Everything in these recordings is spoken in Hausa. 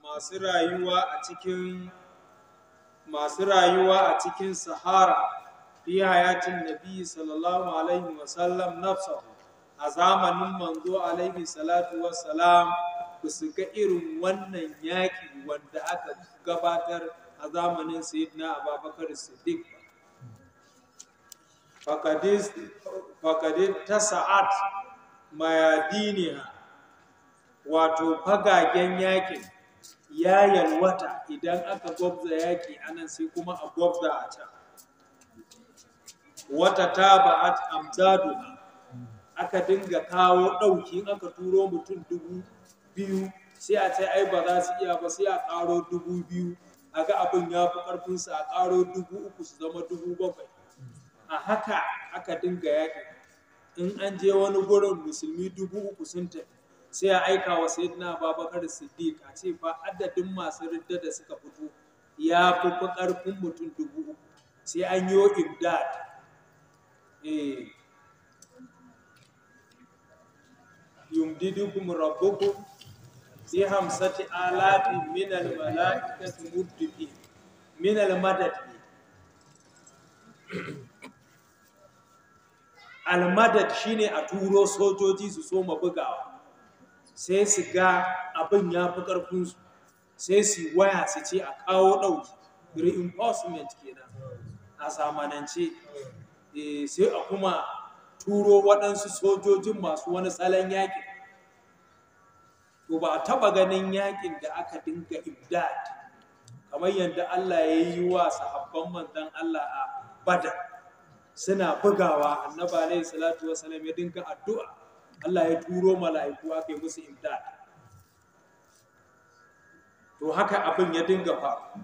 masu rayuwa a cikin masu rayuwa a cikin sahara fi hayatin nabi sallallahu alaihi wasallam nafsahu, a zamanin manzo alaihi salatu wassalam ba su ga irin wannan yaƙi wanda aka gabatar a zamanin Sayyidina Abubakar Siddiq ba. Faƙadis ta sa'at mayadiniha, wato fagagen yaƙin ya yalwata. Idan aka gwabza yaƙi anan, sai kuma a gwabza a can. Wata taba'at amdaduha, aka dinga kawo ɗauki. In aka turo mutum 2000, sai a ce ai ba za su iya ba, sai a ƙaro 2000. A ga abin ya fi ƙarfinsu, a ƙaro 3000, su zama 7000. A haka aka dinga yaƙi. In an je wani gurin, musulmi 3000 sun tafi, sai a aika wa Sayyidina Abubakar Siddiq a ce fa adadin masu ridda da suka fito ya fi fi ƙarfin mutum 3000, sai an yi imdad. Yumdidukum rabbukum bi 5000 min al mala'ikati murdifin. Min al madad ne. Al madad shine a turo sojoji su soma bugawa, sai su ga abin ya fi ƙarfinsu, sai su waya su ce a kawo ɗauki, reinforcement kenan a zamanance. Sai a kuma turo waɗansu sojojin masu wani salon yaƙi. To, ba a taɓa ganin yaƙin da aka dinga imdad kamar yadda Allah ya yi wa sahabban manzon Allah a Badar, suna bugawa, Annabi alaihi salatu wasalam ya dinga addu'a, Allah ya turo mala'iku aka yi musu imdad. To, haka abin ya dinga faru.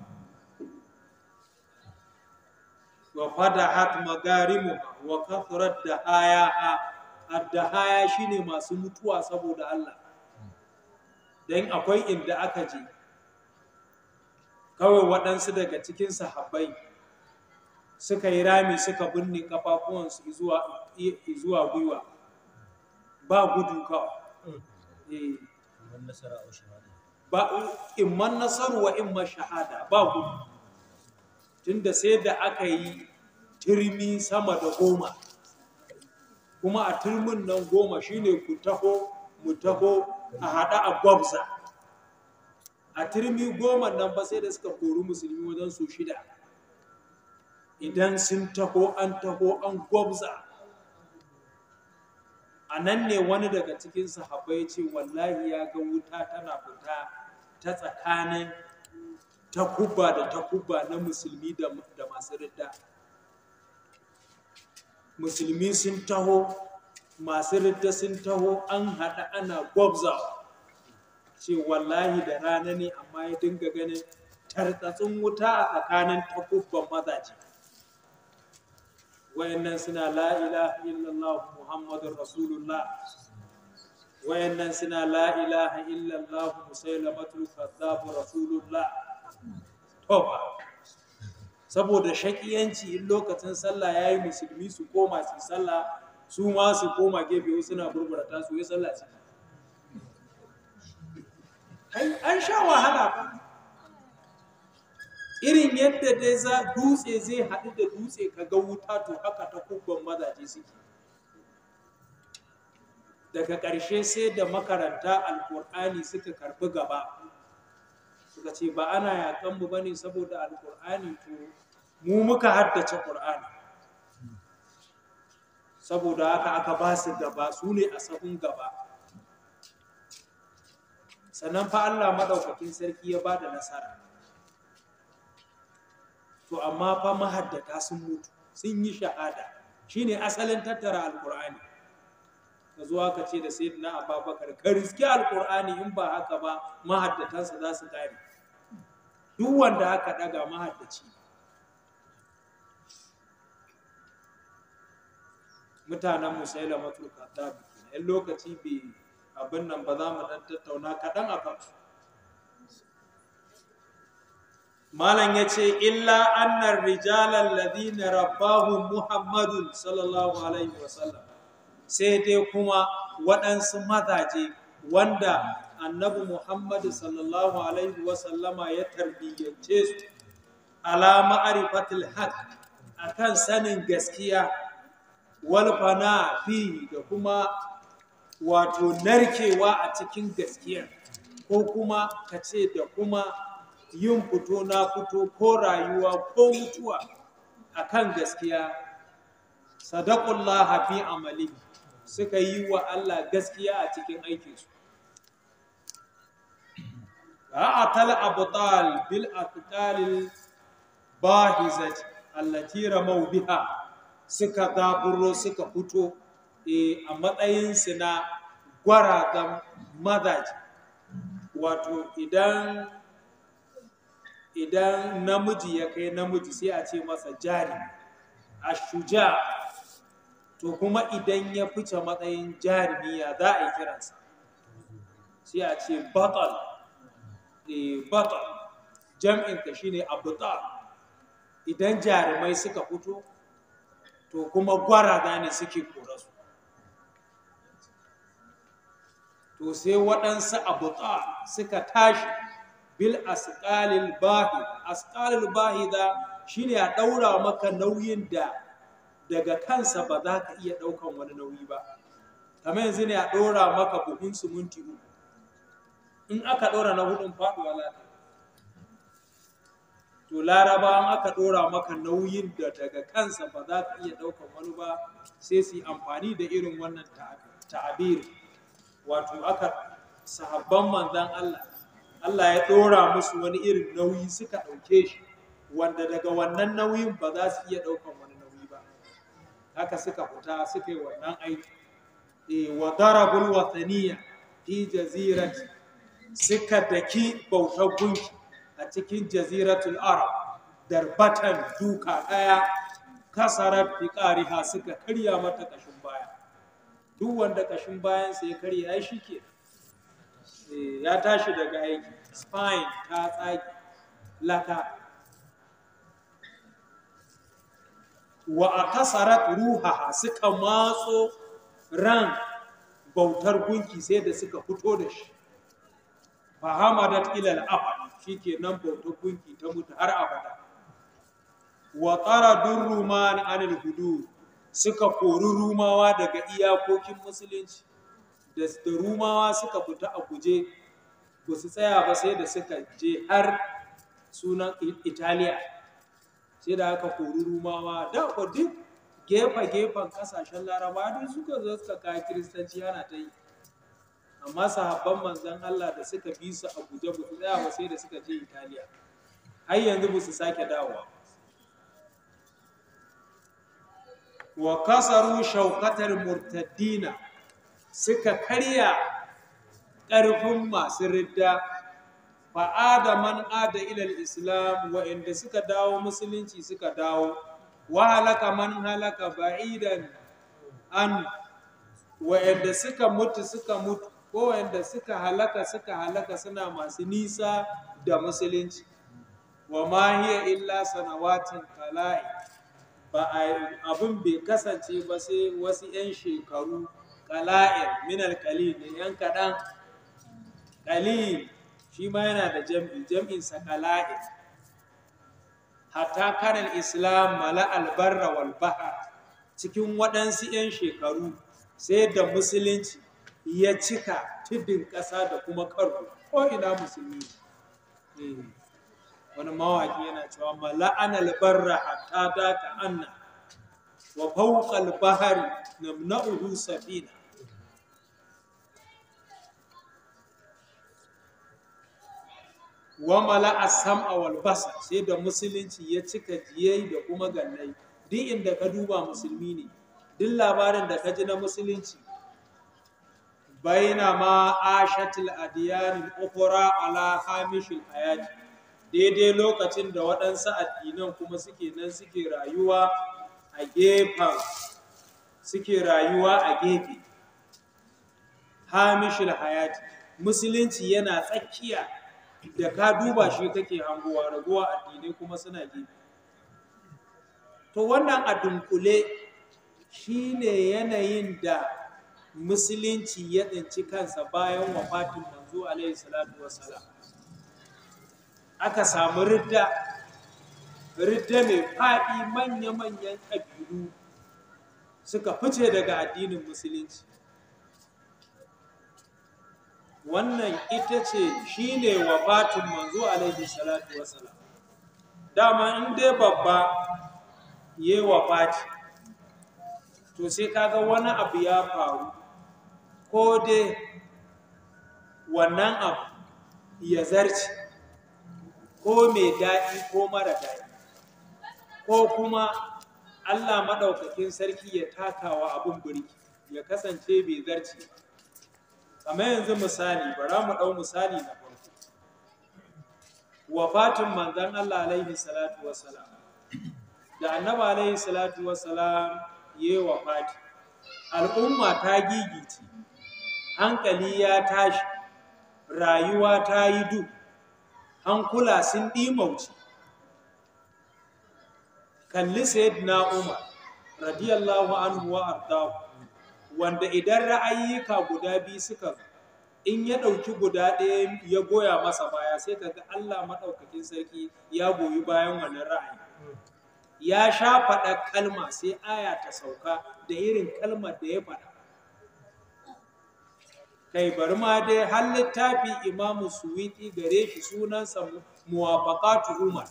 Wa fadahat magarimuha wa kathurat dahayaha. Addahaya shine masu mutuwa saboda Allah. Dan akwai inda aka je kawai, waɗansu daga cikin sahabbai suka yi rami suka binne kafafuwansu zuwa gwiwa, ba gudu kawai. Ba imman nasaru wa imman shahada, ba gudu, tunda sai da aka yi turmi sama da 10. Kuma a turmin nan 10 shine ku taho, mu taho, a haɗa a gwabza. A turmi 10 nan ba, sai da suka kori musulmi wajen su shida. Idan sun taho, an taho an gwabza. A nan ne wani daga cikin sahabbai ce wallahi ya ga wuta tana fita ta tsakanin takubba da takubba na musulmi da masu ridda. Musulmi sun taho, masu ridda sun taho, an haɗa ana gwabzawa. Ce wallahi da rana ne, amma ya dinga ganin tartsatsin wuta a tsakanin takubban mazaje. Wayannan suna "La ilaha illallah Muhammadur Rasulullah", wayannan suna "La ilaha illallah Musailamatul Kadhdhab Rasulullah". To fa, saboda shakiyanci, in lokacin sallah yayi, musulmi su koma su sallah, su ma su koma gefe suna burbura ta su yi sallah ciki. Kai, an sha wahala fa. Irin yadda dai za dutse zai haɗu da dutse ka ga wuta, to haka ta kubban mazaje suke. Daga ƙarshe sai da makaranta Alƙur'ani suka karɓi gaba, suka ce ba ana yaƙan mu bane saboda Alƙur'ani, to mu muka haddace Ƙur'ani. Saboda haka aka ba su gaba, su ne a sahun gaba. Sannan fa Allah maɗaukakin sarki ya ba da nasara. To, amma fa mahaddata sun mutu, sun yi shahada. Shine asalin tattara Alƙur'ani. Ka zo aka ce da Sayyidina Abubakar, ka riski Alƙur'ani, in ba haka ba mahaddatansa za su kare. Duk wanda aka daga mahaddaci. Mutanen Musailamatul Kadhdhab kenan. In lokaci bai abin nan ba, za mu dan tattauna kaɗan a kansu. Malam ya ce illa annar rijalan ladina rabbahu Muhammadun sallallahu alaihi wasallam, sai dai kuma waɗansu mazaje wanda Annabi Muhammad sallallahu alaihi wasallama ya tarbiyyance su ala ma'rifatil haqq, akan sanin gaskiya, wal fana fihi, da kuma wato narkewa a cikin gaskiya, ko kuma kace da kuma yin fito na fito ko rayuwa ko mutuwa akan gaskiya. Sadaqullaha fi amalihi, suka yi wa Allah gaskiya a cikin aikinsu. Ra'atal abtal bil aqtalil bahizati allati ramaw biha, suka zaburo suka fito a matsayinsu na gwarazan mazaje. Wato idan namiji ya kai namiji sai a ce masa jarumi, ashuja. To kuma idan ya fice matsayin jarumi ya za a yi kiransa? Sai a ce batal. Batal jam'inka shine abtal. Idan jarumai suka fito to kuma gwaraza ne suke kora su. To sai waɗansu abtal suka tashi bil asqalil bahid. Asqalil bahida shine a ɗaura maka nauyin da daga kansa ba za ka iya ɗaukan wani nauyi ba. Kamar yanzu ne a ɗora maka buhun siminti 3, in aka ɗora na hudun faɗuwa za ka. To larabawan aka ɗora maka nauyin da daga kansa ba za ka iya ɗaukan wani ba, sai su yi amfani da irin wannan ta'abiri. Wato aka sahabban manzan Allah, Allah ya ɗora musu wani irin nauyi suka ɗauke shi, wanda daga wannan nauyin ba za su iya ɗaukan wani nauyi ba. Haka suka fita suka yi wannan aiki. Wa darabul wathaniya fi jazirati, suka daki bautar gunki a cikin jaziratul arab darbatan, duka ɗaya, kasarar fiƙariha, suka karya mata ƙashin baya. Duk wanda ƙashin bayansa ya karya ya shi ke ya tashi daga aiki, spine ta tsage laka. Wa akasarat ruhaha, suka matso ran bautar gunki sai da suka fito da shi. Fahamadat ilal abad, shikenan bautar gunki ta mutu har abada. Wa taradur ruman anil hudud, suka kori rumawa daga iyakokin musulunci. Da rumawa suka fita a guje, ba su tsaya ba sai da suka je har sunan Italiya. Sai da aka kori rumawa da ko duk gefe-gefen kasashen Laraba duk suka zo suka kawo kiristanci ana ta yi. Amma sahabban manzon Allah da suka bi su a guje ba su tsaya ba sai da suka je Italiya. Har yanzu ba su sake dawowa. Wa kasaru shaukatar murtaddina, suka karya ƙarfin masu ridda. Fa'ada man ada ilal islam, wa'inda suka dawo musulunci suka dawo. Wa halaka man halaka ba'idan an, wa'inda suka mutu suka mutu, ko wa'inda suka halaka suka halaka suna masu nisa da musulunci. Wa ma hiya illa sanawatin qala'i, ba abin bai kasance ba sai wasu 'yan shekaru qala'in min alqalil, ne yan kaɗan. Qalil shi ma yana da jam'i, jam'insa qala'in. Hatta kana islam mala albarra wal bahr, cikin waɗansu 'yan shekaru sai da musulunci ya cika tudun ƙasa da kuma karo ko ina musulmi. Wani mawaki yana cewa mala'an albarra hatta daka anna wa fawqa albahri namna'uhu safina. Wa mala'a sam'a wal basar, sai da musulunci ya cika jiyai da kuma gannai. Duk inda ka duba musulmi ne, duk labarin da ka ji na musulunci. Baina ma ashatil adiyanil ukhra ala hamishil hayati, daidai lokacin da waɗansu addinan kuma suke nan suke rayuwa a gefen, suke rayuwa a gefe. Hamishil hayati, musulunci yana tsakiya, da ka duba shi kake hangowa, ragowa addinai kuma suna gefe. To wannan a dunkule shine yanayin da musulunci ya tsinci kansa bayan wafatin manzon manzo alaihi salatu wassalam. Aka samu ridda, ridda mai faɗi, manya-manyan ƙabilu suka fice daga addinin musulunci. Wannan ita ce shine wafatin manzo alaihi salatu wassalam. Dama in dai babba yayi wafati, to sai kaga wani abu ya faru, ko dai wannan abu ya zarce, ko mai daɗi ko mara daɗi, ko kuma Allah maɗaukakin sarki ya takawa abun birki ya kasance bai zarce ba. Kamar yanzu misali, bara mu ɗau misali na farko, wafatin manzon Allah alaihi salatu wassalam. Da annabi alaihi salatu wassalam ya yi wafati, al'umma ta gigice, hankali ya tashi, rayuwa ta yi duk, hankula sun ɗimauce. Kalli Sayyidina Umar radiyallahu anhu wa ardahu, wanda idan ra'ayyuka guda biyu suka zo, in ya ɗauki guda ɗaya ya goya masa baya, sai kaga Allah maɗaukakin sarki ya goyi bayan wannan ra'ayi. Ya sha faɗa kalma sai aya ta sauka da irin kalmar da ya faɗa. Kai bari ma dai har littafi Imamu Suwiti gare shi, sunansa Muwafaqatu Umar.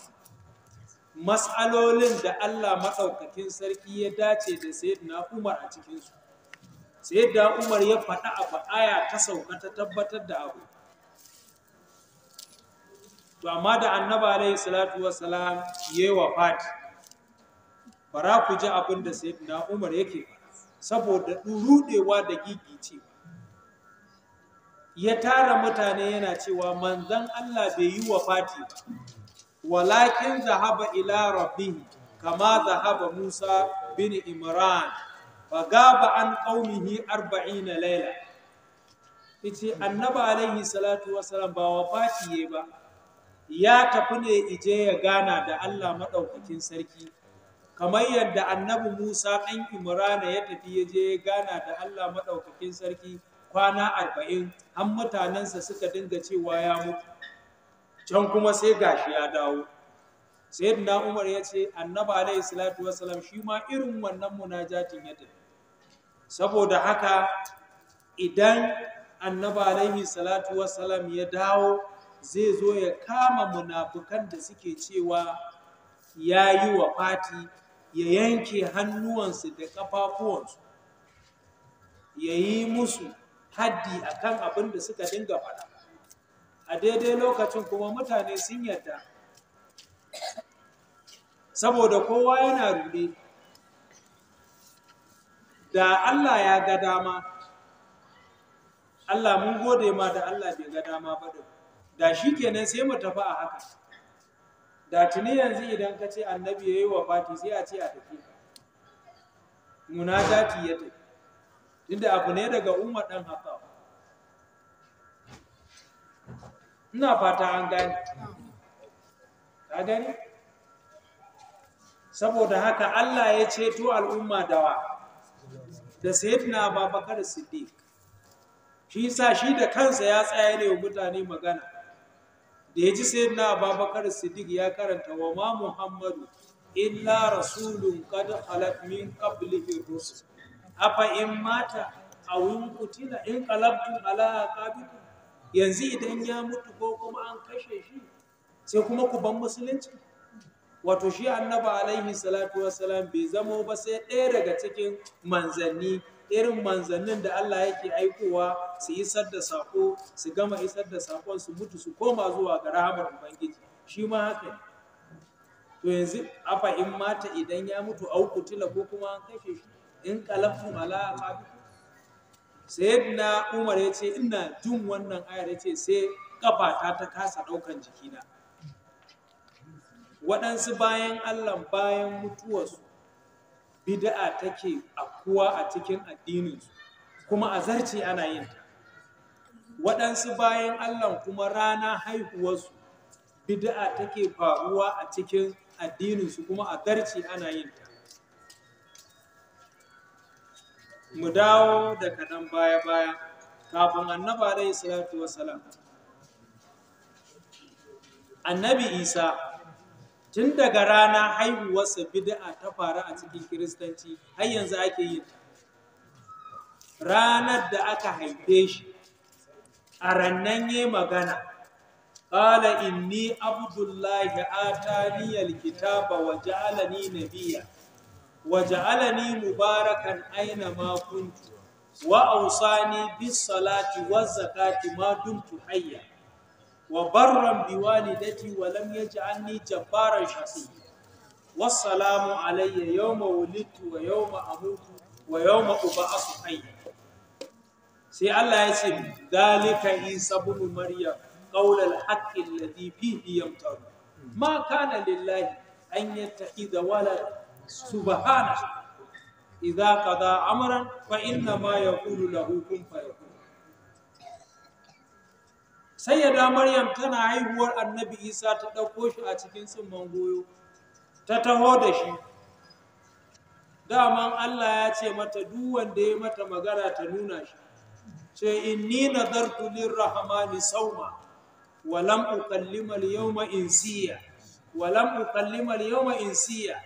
Mas'alolin da Allah maɗaukakin sarki ya dace da Sayyidina Umar a cikinsu. Sayyidina Umar ya faɗa abu, aya ta sauka ta tabbatar da abu. To amma da Annabi alaihi salatu wassalam ya yi wafati, bara ku ji abin da Sayyidina Umar yake faɗa saboda rudewa da gigicewa. Ya tara mutane yana cewa manzon Allah bai yi wafati ba, walakin zahaba ila rabbihi kama zahaba Musa bin Imran fagaba an qaumihi 40 laila. Yace Annabi alaihi salatu wasalam ba wafati ye ba, ya tafi ne ije ya gana da Allah madaukakin sarki, kamar yadda Annabi Musa ɗan Imran ya tafi ya je ya gana da Allah madaukakin sarki kwana 40, har mutanensa suka dinga cewa ya mutu. Can kuma sai gashi ya dawo. Sayyidina Umar ya ce Annabi alaihi salatu wasalam shi ma irin wannan munajatin ya tafi. Saboda haka idan Annabi alaihi salatu wasalam ya dawo, zai zo ya kama munafukan da suke cewa ya yi wafati, ya yanke hannuwansu da ƙafafuwansu, ya yi musu haddi akan abin da suka dinga faɗa. A daidai lokacin kuma mutane sun yarda, saboda kowa yana ruɗe. Da Allah ya ga dama, Allah mun gode ma da Allah bai ga dama ba din, da shi kenan sai mu tafi a haka. Da tuni yanzu idan ka ce Annabi ya yi wafati, sai a ce a tafi munajati ya tafi, tunda abu ne daga Umar ɗan Khattab. Ina fata an gani. Ka gani? Saboda haka Allah ya ceto al'umma dawa da Sayyidina Abubakar Siddiq. Shi yasa shi da kansa ya tsaya ne wa mutane magana. Da ya ji Sayyidina Abubakar Siddiq ya karanta wa ma Muhammadu illa rasulun qad khalat min qablihi rusul, afa in mata aw in qutila in qalabtum ala aqabikum. Yanzu idan ya mutu ko kuma an kashe shi, sai kuma ku ban musulunci. Wato shi Annabi alaihi salatu wassalam bai zamo ba sai ɗaya daga cikin manzanni, irin manzannin da Allah yake aikowa su isar da sako, su gama isar da sakon su mutu su koma zuwa ga rahamar Ubangiji. Shi ma haka ne. To yanzu afa in mata, idan ya mutu, au kutila, ko kuma an kashe shi, in qalabtum ala aqabikum. Sayyidina Umar ya ce ina jin wannan ayar, ya ce sai kafata ta kasa ɗaukan jikina. Waɗansu bayan Allah bayan mutuwarsu bid'a take afkuwa a cikin addininsu, kuma a zarce ana yin ta. Waɗansu bayan Allah kuma rana haihuwarsu bid'a take faruwa a cikin addininsu, kuma a zarce ana yin ta. Mu dawo da kaɗan baya-baya. Kafin Annabi alaihi salatu wassalam, Annabi Isa, tun daga rana haihuwarsa bid'a ta faru a cikin Kiristanci, har yanzu ake yin ta. Ranar da aka haife shi, a rannan yi magana, qala inni abdullahi atani alkitaba wa ja'alani nabiyya wa ja'alani mubarakan aina ma kuntu wa awsani bis salati waz zakati ma dumtu hayya wa barran biwalidati wa lam yaj'alni jabbaran shaqiyya wassalamu alayya yawma wulidtu wa yawma amutu wa yawma ub'asu hayya. Sai Allah ya ce, dalika Isa ibn Maryam qawl al-haqqi alladhi fihi yamtaru ma kana lillahi an yattakhidha walad subhanahu idha qada amran fa inna ma yaqulu lahu kun fayakun. Sayyida Maryam tana haihuwar Annabi Isa, ta dauko shi a cikin tsumman goyo ta taho da shi. Daman Allah ya ce mata duk wanda ya mata magana ta nuna shi. Ce inni nadartu lirrahmani sawma wa lam ukallima al-yawma insiya wa lam ukallima al-yawma insiya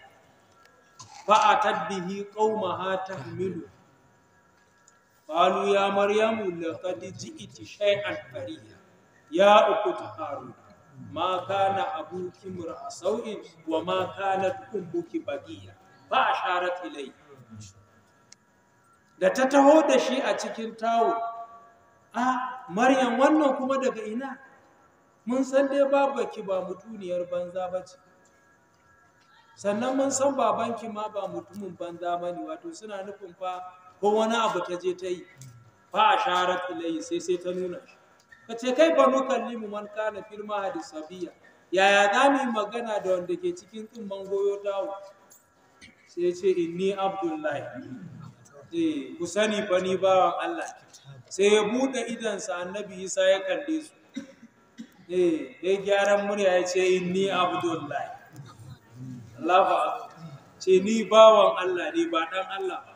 fa atat bihi qaumaha tahmilu qalu ya maryamu laqad ji'ti shay'an fariya ya ukhta harun ma kana abuki mur'a sau'in wa ma kanat ummuki bagiya fa asharat ilayhi. Da ta taho da shi a cikin tawo, a Maryam, wannan kuma daga ina? Mun san dai babanki ba mutuniyar banza bace, sannan mun san babanki ma ba mutumin banza bane. Wato suna nufin fa ko wani abu ta je ta yi. Fa asharat ilayhi, sai ta nuna shi. Kace kai fa nukallimu man kana fil mahdi sabiya, yaya za mu yi magana da wanda ke cikin tsumman goyo tawo? Sai ce inni abdullahi, ku sani fa ni bawan Allah. Sai ya bude idansa, Annabi Isa ya kalle su. Ya gyaran murya ya ce inni abdullahi. Allahu akbar. Ce ni bawan Allah ne, ba dan Allah ba.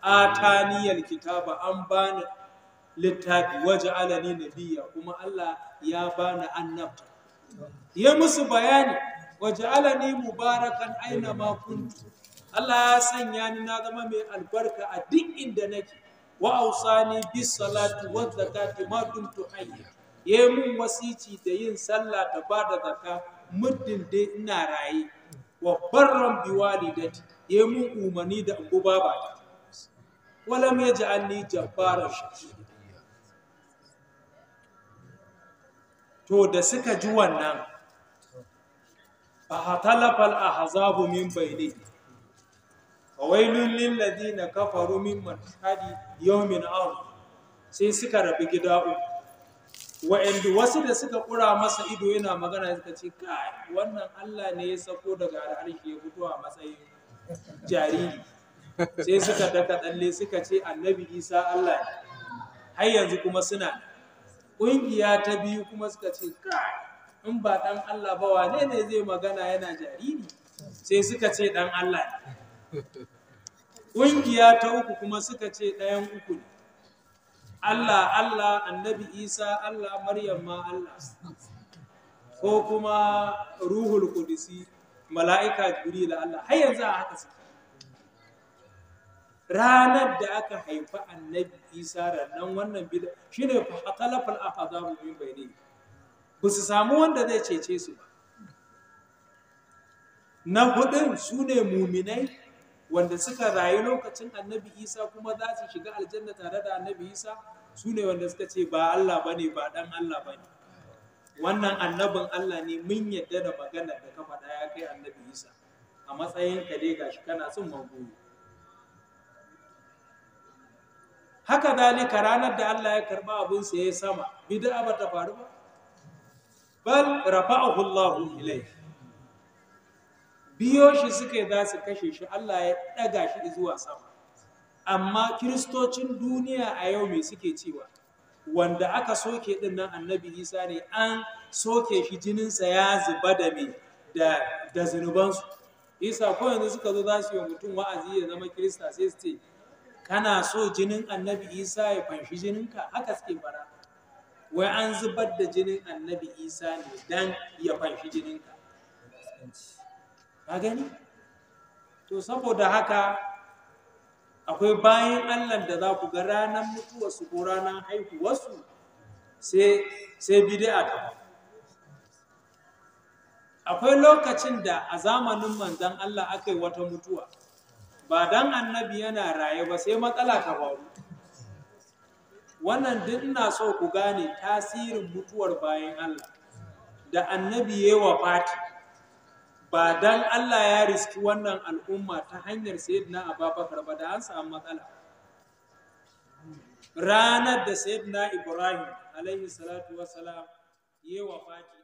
Ataniyal kitaba, an bani littafi, waja'alani nabiyya, kuma Allah ya bani annabta. Ya musu bayani, waja'alani mubarakan aina ma kuntu. Allah ya sanya ni na zama mai albarka a duk inda nake. Wa ausani bis salati wa zakati ma dumtu hayya. Yayi mun wasici da yin sallah da bada zakka muddin dai ina raye. Wa barran bi walidati, yayi mun umarni da in bi babata. Walam yaj'alni jabbaran shaqiyya. To da suka ji wannan, fa hatalafa al ahzabu min bainihim. Fawailun lilladhina kafaru min mashhadi yawmin azim. Sai suka rabu gida uku. Wa'anda wasu da suka kura masa ido yana magana suka ce kai, wannan Allah ne ya sako daga al'arshi ya fito a matsayin jariri. Sai suka daka tsalle suka ce Annabi Isa Allah ne. Har yanzu kuma suna. Ƙungiya ta biyu kuma suka ce kai, in ba dan Allah ba wane ne zai magana yana jariri? Sai suka ce dan Allah ne. Ƙungiya ta uku kuma suka ce ɗayan uku ne. Allah Allah, Annabi Isa Allah, Maryam ma Allah, ko kuma Ruhul Qudsi, mala'ika Jibril Allah. Har yanzu a haka suke. Ranar da aka haifi Annabi Isa, rannan wannan bid'a shine fa hatalafal ahzabu min bainihim. Ba su samu wanda zai cece su ba. Na hudun su ne muminai wanda suka rayu lokacin Annabi Isa kuma za su shiga aljanna tare da Annabi Isa, su ne wanda suka ce ba Allah bane, ba dan Allah bane, wannan annabin Allah ne, mun yadda da magana da ka faɗa ya kai Annabi Isa, a matsayin ka dai gashi kana son magoyi. Haka zalika ranar da Allah ya karba abun sa yayi sama, bid'a ba ta faru ba, bal rafa'ahu Allahu ilayhi. Biyo shi suka yi za su kashe shi, Allah ya ɗaga shi zuwa sama. Amma kiristocin duniya a yau me suke cewa? Wanda aka soke ɗin nan Annabi Isa ne, an soke shi, jininsa ya zuba da me da zunubansu. Isa ko yanzu suka zo za su yi mutum wa'azi ya zama kirista, sai su ce Kana so jinin Annabi Isa ya fanshi jininka? Haka suke fara. Wai an zubar da jinin Annabi Isa ne dan ya fanshi jininka. Ka gani? To saboda haka akwai bayan Allah da za ku ga ranar mutuwarsu ko ranar haihuwarsu sai bid'a ta faru. Akwai lokacin da a zamanin manzon Allah aka yi wata mutuwa, ba dan Annabi yana raye ba sai matsala ta faru. Wannan duk ina so ku gane tasirin mutuwar bayan Allah da Annabi ya wafati. Ba dan Allah ya riski wannan al'umma ta hanyar Sayyidina Abubakar ba, da an samu matsala. Ranar da Sayyidina Ibrahim alaihi salatu wassalam ya wafati,